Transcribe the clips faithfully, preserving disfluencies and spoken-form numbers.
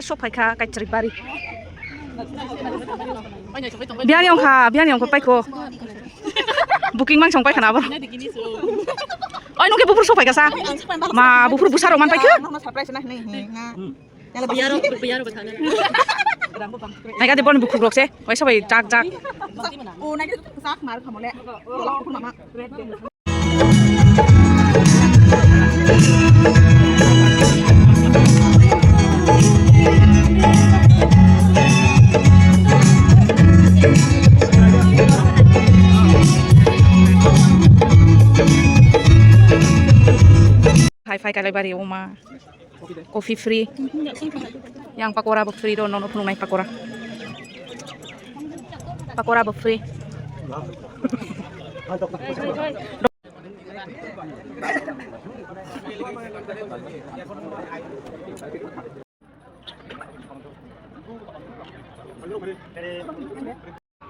Sok phaikha Kaichari bari. Biyani ongkha, biyani ongkha paikho. Booking mangsong paikha na abo. Oi, nungke buphuru sok phaikha sa. Ma, buphuru bwsarok man paikha. Naikha de boni bukhuk rok se. Oi, sobai jak jak. Hai phai Kailaibari oma. Coffee free. Yang pakora bo free do, nono phunuknai pakora. Pakora bo free.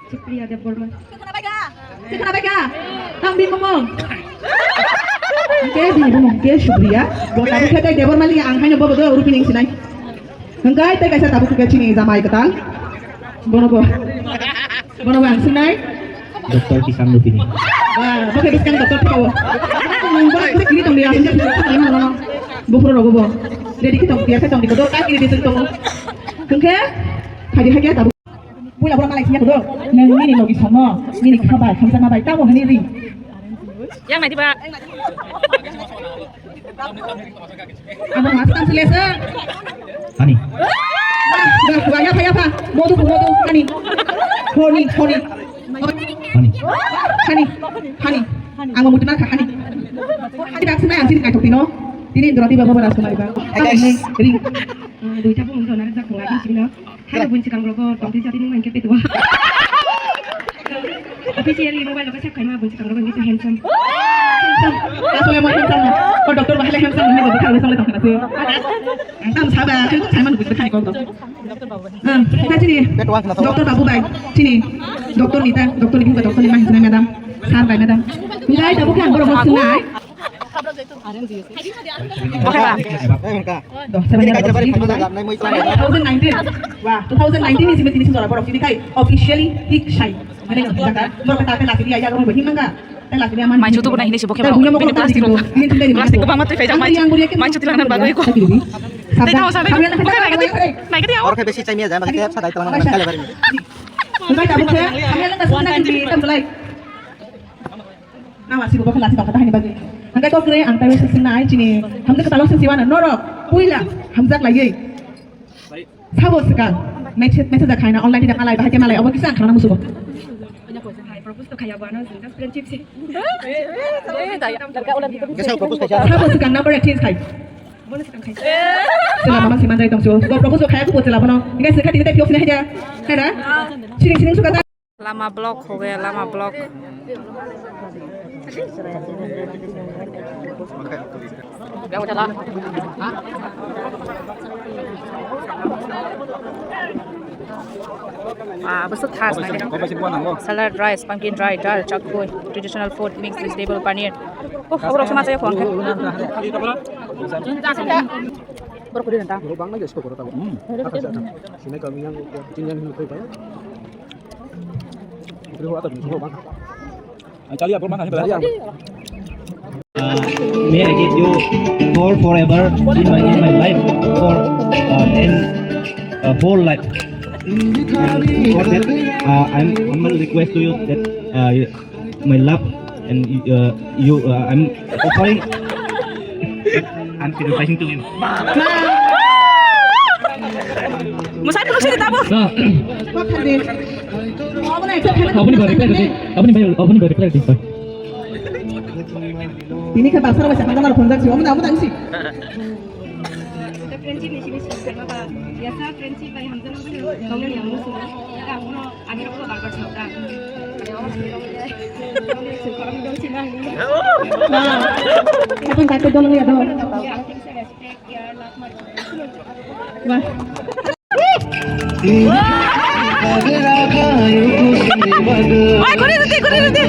Supriya Debbarma. Khnabaikha? Khnabaikha? Tang bini mung. Ke bini mung ke Supriya. Bo tabuk khe tei Debbarma ni ang haino bobo do rupining sinai. Hwnkhe tei kaisa tabuk khe chini jamai kwtal. Bono bo. Bono bo ang sinai. Doctor Kisan Lupini. Wah, bo khe bwskang doctor thwkao. Ang bono khe kiri tong dia, ang khe kiri tong dia, bono. Buphuru rogo bo. Ready khe tong dia, khe tong dia, doctor kiri dia tong. Hwnkhe, hagi hagi tabuk. Puila borok malai sini kudo. Nang nini logi sono, nini khabai, hamsa mabai, tamo hani ri. Yang nai diba? Abo mas tam sile sa. Hani. Wah, wah, yapha, yapha. Modu, modu, hani. Honi, honi. Hani. Hani. Hani. Ang mau mutina hani. Hani dak sini ang sini kaitok tino. Ini dorati baba beras kemari bang. Ring. Duita pun untuk narik dak kemari sini. Hello, bunsi kang rogo, tongti jadi nunggu engke petua. Officially mobile lo kasap kaima bunsi kang rogo engke handsome. Handsome. Asal emang handsome. Oh, dokter bahale handsome, ini dokter bahale sama dokter nasi. Tam sabar, kan saya mana buat kai kau. Hmm, kita sini. Dokter Babu bai, sini. Dokter Nita, dokter Nita, dokter Nita, madam. Sir bai, madam. Ngai tabu kan borok sinai. Doh, sebanyak two thousand nineteen. Wah, two thousand nineteen ni simi tini sini borok ini kai officially hik sai. Mane jaka borok ta ta lagi dia ya, borok himanga. Ta lagi dia man. Mai chutu buna hini si bokhe ba. Bini plastic rok. Plastic ko bangma twi khaijak mai. Mai chutu lanan bagwi ko. Tei tamo sa nai. Bukan nai kati. Nai kati awar. Orkhe besi chai miya jama kati sa dai talang kale bari. Bukan ta bukan. Kami yang tak senang di tam belai. Nama si bokhe lasi bokhe tahani bagi. Angkai kok kre angkai wes sing nai chini. Hamde ketalo sing siwana norok. Puila hamjak lagi. Sabo sekang. Message message da khaina online tidak malai bahai malai abo kisa khana musubo. Propose to khaya bana just friendship si. Kesa propose khaisa. Sabo sekang number exchange khai. Sila mama si manjai tong so. Go propose khaya ko sila bono. Ingai sekha tini tei phiok sini haja. Kada. Sining sining suka. Lama block ho gaya, lama block. Ah, besok khas na. Salad rice, pumpkin rice, dal, chakui, traditional food, mixed vegetable, paneer. Oh, aku rasa masa ya, kuang. Baru kudu nanti. Bang lagi, sekolah tahu. Hmm. Apa sih? Sini kami yang, yang, yang, yang, Uh, may I give you for forever in my, in my life for, uh, and, uh, whole life. And for that, uh, I'm humble request to you that, uh, my love and, uh, you, uh, I'm offering. I'm sacrificing to you. Musai puluk sini tabu. Nah. Aboni bari reply tadi. Aboni bari, aboni bari reply tadi. Ini kan pasar masih akan malah kontak sih. Aboni, aboni sih. Friendship ni sini sih, karena apa? Biasa friendship kayak Hamzah itu, kalau yang musuh, ya, aku Ani rok barbar sina ta. Ani rok barbar sina. Ani rok barbar sina. Wah. Kapan kate dong ya dong. Wah. Oi, kuri riti, kuri riti.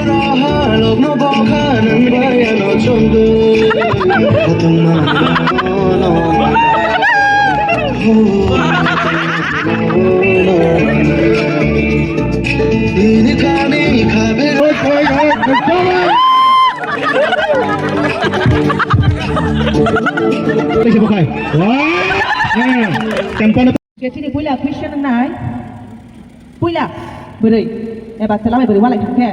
Tempo na. Je chini puila question nai. Puila, bwrwi, eba chwla bai bwrwi walai thangkhe,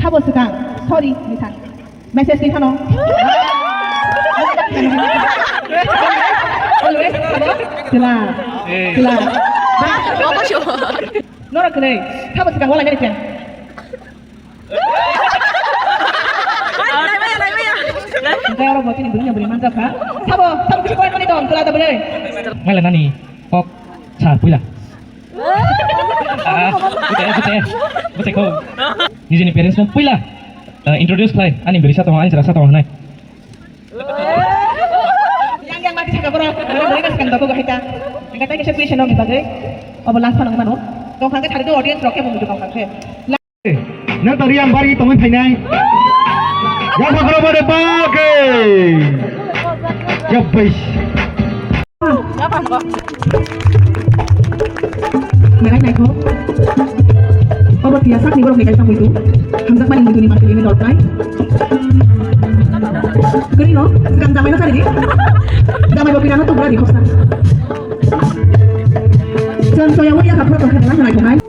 sabo swkang, sorry, ni san. Message ni phano. Always, sabo, chwla, chwla. Norok kwnwi, sabo swkang walai nani khe. Hingke oro bo chini bwrwi no bwrwi manjak kha. Sabo, sabo kisi point mani tong, chwla da bwrwi. Maila nani kok sa puila. Ah, bete, bete, bete ko. Nijini parents no puila, eh, introduce khlai, ani bwrwi sa tongo, ani chwla sa tongo hinai. Yang, yang mati saka borok, borok bwrwi no swkang dogo haita. Hingke tai kisa question no bagwi, obo last phano mano. Tong kha khe thari do audience rok khe bo muchung tong kha khe. Nang tari ang bari tongwi phainai. Yang sakro bade bake. Jabais. Narai naikho. Obo tiya sakni borok ni kaisa muitu. Hamjakmani muitu ni mati ni dol kai. Kari no, sekarang damai no sari di. Damai bo pirano tugra di khoksa. Chwng soya waya ka khoro tongkha naikho hai.